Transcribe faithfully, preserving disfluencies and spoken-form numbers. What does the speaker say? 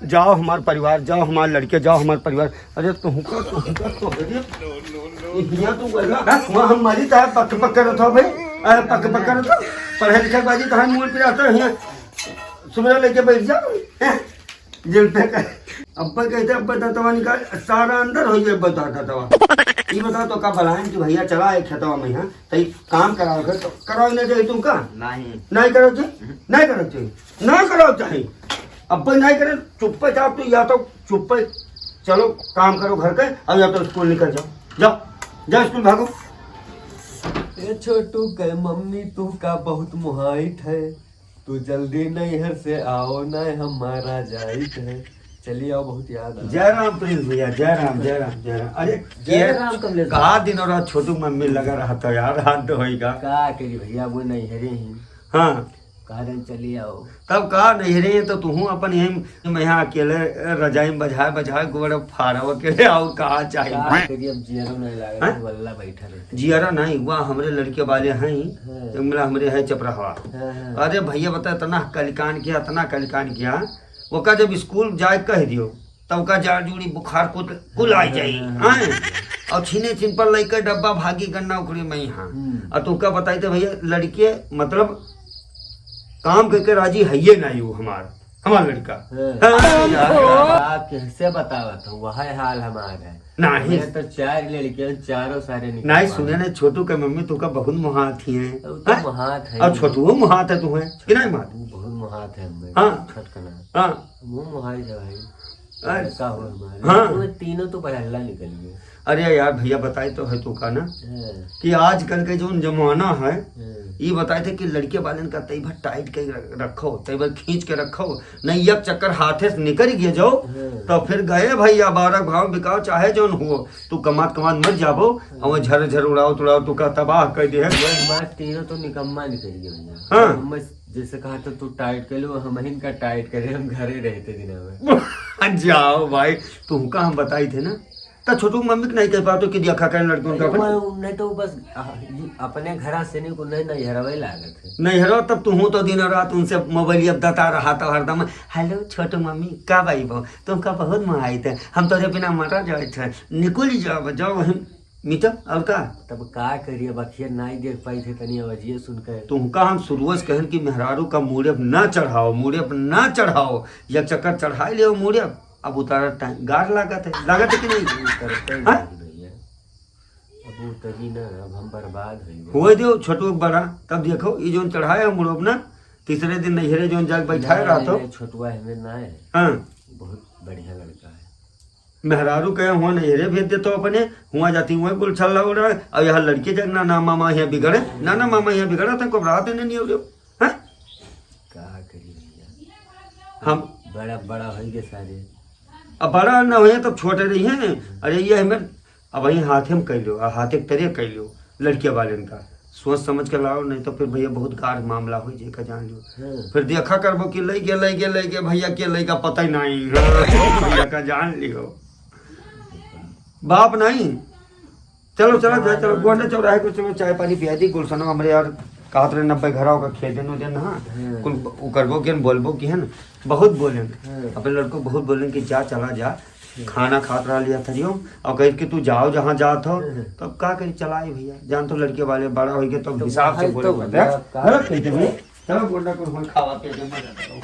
जाओ हमार परिवार, जाओ हमार लड़के, जाओ हमार परिवार। अरे तुमको, तुमको तो, अरे, यहाँ तू गया, हाँ? वहाँ हम मरी तो है, पक पक करत हो भाई, अरे पक पक करत हो, पढ़े लिखे बाजी तो है, मूड पे आता है, यहाँ सुबह लेके बैठ जाओ, हैं? जेल पे का, अब्बा कहते, अब्बा दातवा निकाल, सारा अंदर हो जाए, अब्बा दातवा। ये बताओ तो का बलायन कि भैया चला है खेतवा में, हाँ? तो ये काम कराओ घर, तो कराओ ना जाए तुमका? नहीं। नहीं करो जी? नहीं करो जी? ना करो चाहे, अब नहीं करे, चुप्पे जाओ तो, या तो चुप्पे चलो काम करो घर के, और या तो स्कूल निकल जाओ, जाओ, जाओ स्कूल भागो। ए छोटू के मम्मी तू का बहुत मुहाइत है, तू जल्दी नैहर से आओ ना, हम मारा जाइत है। चलिए आओ, बहुत याद आ जय राम प्रिंस भैया, जय राम, जय राम, जय राम। अरे जय राम कमलेश कहा भाई। दिन और रात छोटू मम्मी लगा रहा था यार, हाथ धोएगा। का करी भैया, वो नैहरे ही। हाँ। कहा दिन चली आओ। तब का नैहरे तो तुहूँ अपन यही में यहाँ अकेले रजाई में बजाए बजाए गोड़ फाड़ो अकेले, और कहा चाहिए। का करी, अब जियरो नहीं लागत, हाँ? वल्ला बैठा रहते। जियरा नहीं हुआ, हमरे लड़के वाले हैं, हाँ। तो मिला हमरे है चपराहवा। हाँ, हाँ। अरे भैया बता, इतना कलिकान किया, इतना कलिकान किया, ओका जब स्कूल जाए कह दियो, तब का जाड़ जूड़ी बुखार कुल, कुल आ जाई, हाँ, हाँ, हाँ। हैं? और छीने छीन पर लइके डब्बा भागी गन्ना उखड़ी में ही, हाँ। हम्म। और तुमका बताई तो भैया, लड़के मतलब काम करके राजी है ये ना, यू हमार, हमार लड़का। हाँ। हाँ, यार। आप कैसे बतावत हो, वह हाल हमार है। नहीं। मैं तो चार लड़के हैं, चारों सारे निकल नहीं, मारे। सुने ने, छोटू के मम्मी तुमका बहुत मुहात ही है। वो तो हैं? मुहात है और ही। छोटू वो मुहात है तुम्हें, कि नहीं मात? वो बहुत मुहात है हमें, हाँ। छटकना। हाँ। मुँह मुहाई है भाई। अरे, का हो हमारे? हाँ। वो तीनों तो बहल्ला निकल गए। अरे यार भैया, बताए तो है तो का ना हाँ। कि आजकल के जो जमाना है, हाँ। ये बताए थे कि लड़के वालन का तई भर टाइट के रख-, रखो, तई भर खींच के रखो, नहीं एक चक्कर हाथे से निकल गए जो, हाँ। तो फिर गए भैया, बारह भाव बिकाओ चाहे जौन हो, तू कमात कमात मर जाबो, हाँ। और झर झर उड़ाओ तुड़ाओ तू का तबाह कर दे है। ये हमारे तीनों तो निकम्मा निकल गए भैया। हाँ। हम जैसे कहा तो तू टाइट कर लो, हम हिन का टाइट करे, हम घरे रहते दिन में। जाओ भाई, तुमका हम बताई थे ना, तो छोटू मम्मी के नहीं कह पाओ तो कि दिया खा कर लड़कों का अरे अपन। मैं उन्हें तो बस, आ, यू अपने घरा से नहीं को नहीं, नहीं हरवे लागत है। नहीं हरो, तब तुहूँ तो दिन रात उनसे मोबाइल अब दता रहा था हरदम, "हेलो छोटू मम्मी, कब आईबो? तुमका बहुत मोहाइत है, हम तोरे बिना मरा जाए थे, निकल जाओ, जाओ वहीं।" मिटब, और का? तब का करी, अब अखिया नाई देख पाई थे, तनी आवाजिए सुन के। तुमका हम शुरुए से कहन कि मेहरारू का मूड़े पे ना चढ़ाओ, मूड़े पे ना चढ़ाओ, एक चक्कर चढ़ाई लियो मूड़े पे, अब उतारा टाइम गार लागत है, लागत है कि नहीं? उतरते हाँ? नहीं भैया, अब उतरी ना, अब हम बर्बाद हो गए। हुए दियो छोटू के बड़ा, तब देखो, ये जोन चढ़ाए हम मूड़े पे ना, तीसरे दिन नैहरे जोन जाके बैठाए नहीं, रहतो। नहीं, छोटुआ हमें ना है। हाँ। बहुत बढ़िया लड़का है। मेहरारू कहे हुआ नैहरे भेज देतो अपने, हुआ जाती हुआ गुलछल्ला उड़ा, और यहाँ लड़के जग ना, ना मामा यहाँ बिगड़े, ना, ना मामा यहाँ बिगड़ा, तो घबराते नहीं, नहीं हो रहे हो, हैं? का करी भैया? हम बड़ा, बड़ा होई गए सारे। अब बड़ा ना होए तब छोटे रही हैं। अरे ये हमें अब वहीं हाथे में कह लो, आ हाथे के तरे कह लो, लड़के वाले का सोच समझ के लाओ, नहीं तो फिर भैया बहुत गाढ़ मामला हो जाए का, जान लो। हाँ। फिर देखा करबो कि लइके, लइके, लइके भैया के लइका पता ही नहीं। भैया का जान लियो। बाप नहीं। चलो, चलो, जाए, चलो, गोंडे चौराहे को चलो, चाय पानी पिया दी। गुलशनो हमरे यार कहत रहे नब्बे घरा ओकर खेदे नो देन, हाँ। हाँ। कुल उ करबो किहन, बोलबो किहन, बहुत बोलेन। हाँ। अपने लड़को बहुत बोलेन कि जा, चला जा। हाँ। खाना खात रहा लिया थरियो, और कहे कि तू जाओ जहाँ जात हो, हाँ। तब का करी, चला आई भैया। जान तो लड़के वाले बड़ा होई के, तब तो हिसाब से भाई बोले तो पड़ते हैं। भैया का गलत कहते हैं। चलो, गोंडा को हम खावा पिया के मजा करो।